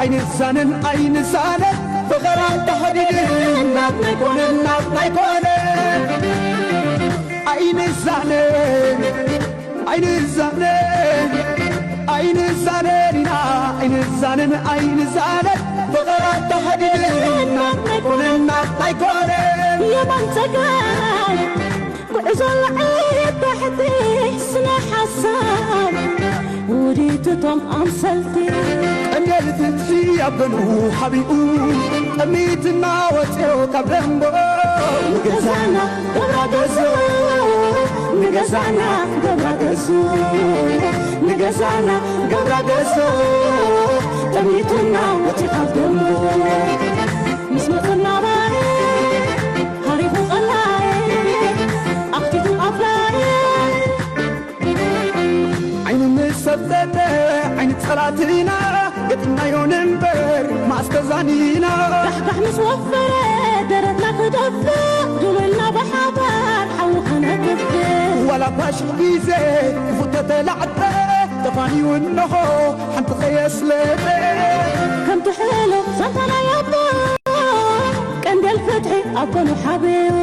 ኣይንዛነን ኣይንዛነን ፍቕር ኣንተሓዲዱ ናትና ኣይኮነን ናትና ኣይኮነን ኣይንዛነን ኣይንዛነን ኣይንዛነን ኢና ኣይንዛነን ኣይንዛነን ፍቕር ኣንተሓዲዱ ናትና ኣይኮነን ናትና ኣይኮነን የማን ጸጋም ጉዕዞ ላዕሊ ታሕቲ ስነ ሓሳብ ውዲትቶም ኣምሰልቲ ቀንዴል ፍትሒ ኣብ ገንኡ ሓቢኡ ጠሚትና ወፅዮ ካብ ደንቦ ንገዛና ገብራ ገዞ ንገዛና ገብራ ገዞ ንገዛና ገብራ ገዞ ጠሚትና ወፂ ካብ ደንቦ ምስ መፅና ባይ ሃሪፉ ቐላይ ኣኽቲቱ ኣፍላይ ዓይኒ ምስ ሰብተተ ዓይኒ ጸላእትና ገጢምናዮ ንንበር ማስ ተዛኒና ዳሕዳሕ ምስ ወፈረ ደረትና ክደፍእ ድልና ብሓባር ሓዊ ከነጥፍእ ዋላ እኳ ሽሕ ግዜ ክፉእ ተተላዕጠ ተፋንዩ እንሆ ሓንቲ ከየስለጠ ከምቲ ሕሉፍ ዛንታና ያቦ ቀንዴል ፍትሒ ኣብ ጎኑ ሓቢኡ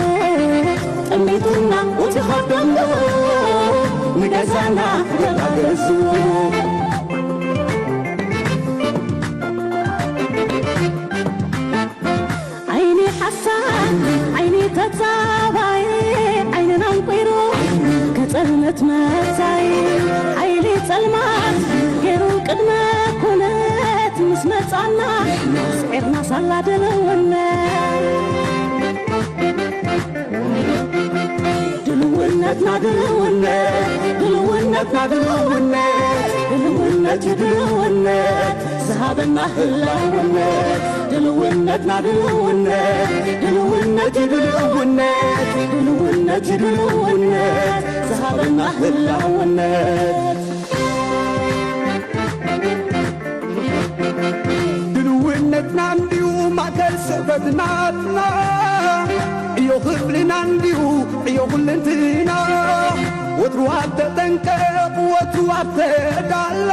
ጠሚቱና ውፂ ካብ ደንጎ ንገዛና ገዛ ገዙ ዓይኒ ሓሳድ ዓይኒ ተጻባይ ዓይንና ኣንቂሩ ከጸልመት መጻይ ሓይሊ ጸልማት ገይሩ ቅድመ ኩነት ምስ መጻና ስዒርና ሳላ ድልውነት ድልውነትና ድልውነት ድልውነትና ድልውነት ድልውነት እዩ ድልውነት ዝሃበና ህላውነት ድልውነትና ድልውነት ድልውነት እዩ ድልውነት ድልውነት እዩ ድልውነት ዝሃበና ህላውነት ድልውነትና እንድዩ ማእከል ስሕተትናትና ዕዮ ክፍልና እንድዩ ዕዮ ኩልንትና ወትሩ ኣብ ተጠንቀቕ ወትሩ ኣብ ተዳሎ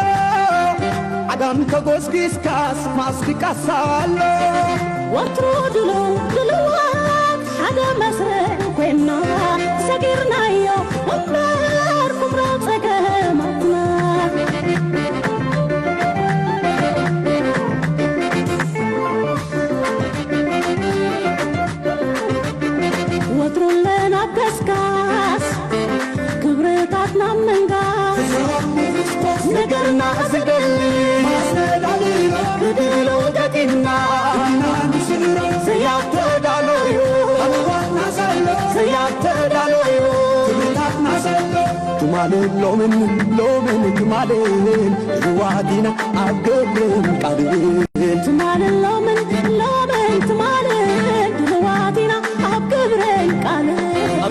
ዓጋም ተጎስጊስካስ ማስቲካስ ኣሎ ወትሩ ድልው ድልዋት ሓደ መስርዕ ኮይና ሰጊርናዮ እምበር ኩብሮ ጸገማትና ወትሩ ኣለና ኣብ ከስካስ ክብርታትና ምንጋስ ነገርና ዝደሊ ብድሎ ደቂምና ዘያተዳሎዩ ዘያተዳሎዩ ትማልን ሎምን ሎምን ትማልን ድልዋት ኢና ኣብ ግብርን ቃልን ትማልን ሎምን ሎምን ትማልን ድልዋት ኢና ኣብ ግብርን ቃልን